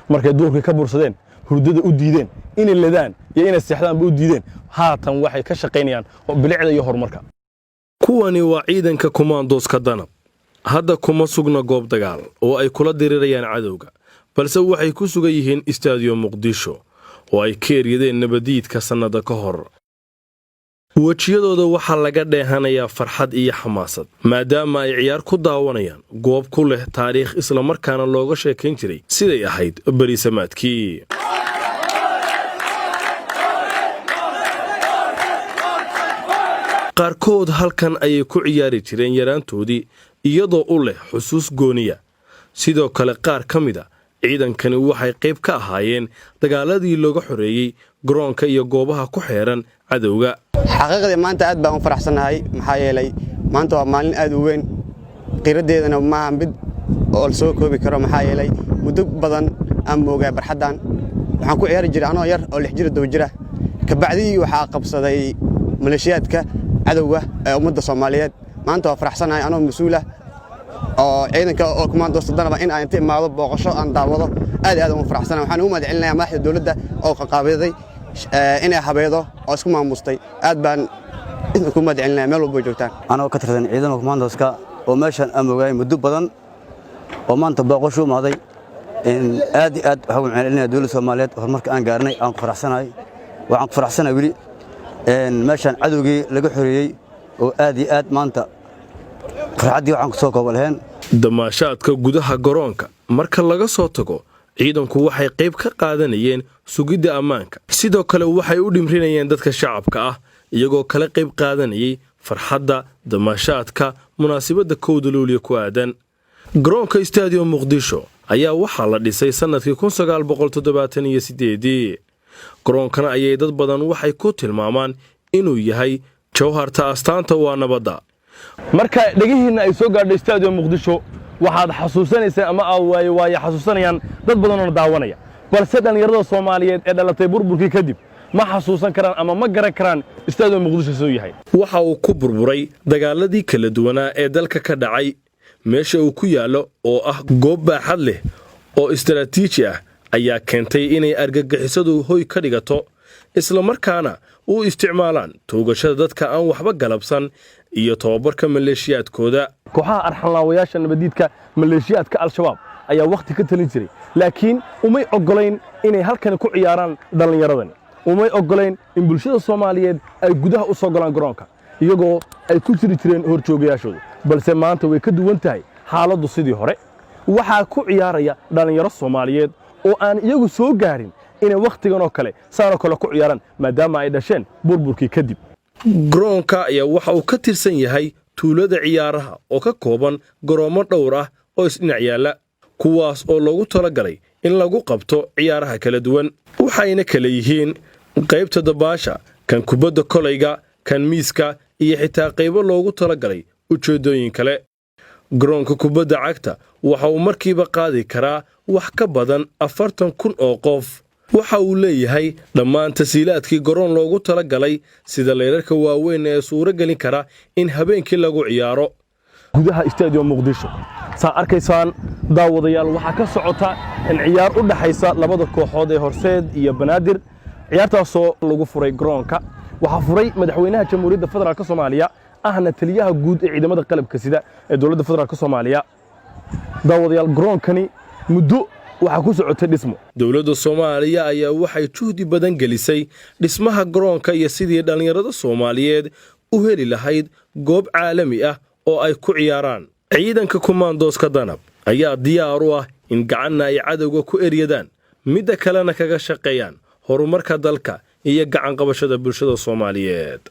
Markay duurkii ka bursadeen, hurdada u diideen, inay ladaan iyo inay seexdaanba u diideen, haatan waxay ka shaqaynayaan bilicda iyo horumarka. Kuwani waa ciidanka kumaandooska Danab. Hadda kuma sugna goob dagaal oo ay kula dirirayaan cadowga, balse waxay ku sugan yihiin Istaadiyo Muqdisho oo ay ka eryadeen nabadiidka sannada ka hor. Wejiyadooda waxaa laga dheehanayaa farxad iyo xamaasad, maadaama ay ciyaar ku daawanayaan goob ku leh taariikh, islamarkaana looga sheekayn jiray siday ahayd berisamaadkii. Qaarkood halkan ayay ku ciyaari jireen yaraantoodii, iyadoo u leh xusuus gooniya. Sidoo kale qaar ka mid a ciidankani waxay qayb ka ahaayeen dagaaladii looga xoreeyey garoonka iyo goobaha ku xeeran cadowga. Xaqiiqdii maanta aad baan u faraxsannahay, maxaa yeelay maanta waa maalin aad u weyn, qiiraddeedana maaha mid oo la soo koobi karo, maxaa yeelay muddo badan aan moogaa barxaddan. Waxaan ku ciyaari jiray anoo yar oo 6 jira, 7 jira. Kabacdii waxaa qabsaday maleeshiyaadka cadowga ee ummadda Soomaaliyeed. Maanta waa faraxsanahay anoo mas-uul ah oo ciidanka oo kumaandoosta Danaba in aan inta imaado booqasho aan daawado, aad iyo aad ugu faraxsanahay. Waxaan ugu mahad celinayaa madaxda dowladda oo qaqaabiday inay habeedo oo isku maamustay. Aad baan idinku mahad celinaya meel walbo joogtaan. Anagoo ka tirsan ciidanka kumaandooska oo meeshaan aan mogaayay muddo badan oo maanta booqasho u imaaday, aad iyo aad waxaan ugu celinaya dowladda Soomaaliyeed horumarka aan gaarnay. Aan ku faraxsanahay, waxaan ku faraxsanahay weli meeshaan cadowgii laga xoreeyey oo aad iyo aad maanta farxaddii waxaan ku soo kooba lahayn. Damaashaadka gudaha garoonka marka laga soo tago, ciidanku waxay qayb ka qaadanayeen sugidda ammaanka. Sidoo kale waxay u dhimrinayeen dadka shacabka ah, iyagoo kala qayb qaadanayay farxadda damaashaadka munaasabadda 1-da Luuliya ku aadan. Garoonka Istaadiyo Muqdisho ayaa waxaa la dhisay sannadkii 1978-dii. Garoonkana ayay dad badan waxay ku tilmaamaan inuu yahay jawharta astaanta waa nabadda. Marka dhegihiinna ay soo gaadho Istaadiyo Muqdisho, waxaad xasuusanaysaan ama aad waaye waaye xasuusanayaan dad badanoona daawanaya, balse dhallinyarada Soomaaliyeed ee dhalatay burburkii kadib ma xasuusan karaan ama ma garan karaan Istaadiyo Muqdisho siduu yahay. Waxa uu ku burburay dagaaladii kala duwanaa ee dalka ka dhacay. Meesha uu ku yaallo oo ah goob baaxad leh oo istaraatiiji ah ayaa keentay inay argagixisadu hoy ka dhigato, islamarkaana u isticmaalaan toogashada dadka aan waxba galabsan iyo tababarka maleeshiyaadkooda. Kooxaha arxanlaawayaasha nabadiidka, maleeshiyaadka Al-Shabaab ayaa wakhti ka talin jiray, laakiin umay oggolayn inay halkani ku ciyaaraan dhallinyaradani. Umay oggolayn in bulshada Soomaaliyeed ay gudaha u soo galaan garoonka, iyagoo ay ku jiri jireen horjoogayaashooda. Balse maanta way ka duwan tahay xaaladdu sidii hore. Waxaa ku ciyaaraya dhallinyaro Soomaaliyeed oo aan iyagu soo gaarin inay wakhtigan oo kale saanoo kale ku ciyaaraan, maadaama ay dhasheen burburkii kadib. Garoonka ayaa waxa uu ka tirsan yahay tuulada ciyaaraha oo ka kooban garoommo dhowr ah oo isdhinac yaalla, kuwaas oo loogu talagalay in lagu qabto ciyaaraha kala duwan. Waxayna kala yihiin qaybta dabaasha, kan kubadda kolayga, kan miiska iyo xitaa qaybo loogu talagalay ujeeddooyin kale. Garoonka kubadda cagta waxa uu markiiba qaadi karaa wax ka badan 40,000 oo qof. Waxa uu leeyahay dhammaan tasiilaadkii garoon loogu tala galay, sida layrarka waaweyn ee suuro gelin kara in habeenkii lagu ciyaaro. Gudaha Istaadiyo Muqdisho, saa arkaysaan daawadayaal, waxaa ka socota in ciyaar u dhaxaysa labada kooxood ee Horseed iyo Banaadir. Ciyaartaasoo lagu furay garoonka waxaa furay madaxweynaha Jamhuuriyadda Federaalk Soomaaliya, ahna taliyaha guud ee ciidamada qalabka sida ee dowladda Federaalk Soomaaliya. Daawadayaal, garoonkani muddo waxaa ku socotay dhismo. Dowladda Soomaaliya ayaa waxay juhdi badan gelisay dhismaha garoonka iyo sidii dhallinyarada Soomaaliyeed u heli lahayd goob caalami ah oo ay ku ciyaaraan. Ciidanka kumaandooska Danab ayaa diyaar u ah in gacanna ay cadowga ku eryadaan, midda kalena kaga shaqeeyaan horumarka dalka iyo gacanqabashada bulshada Soomaaliyeed.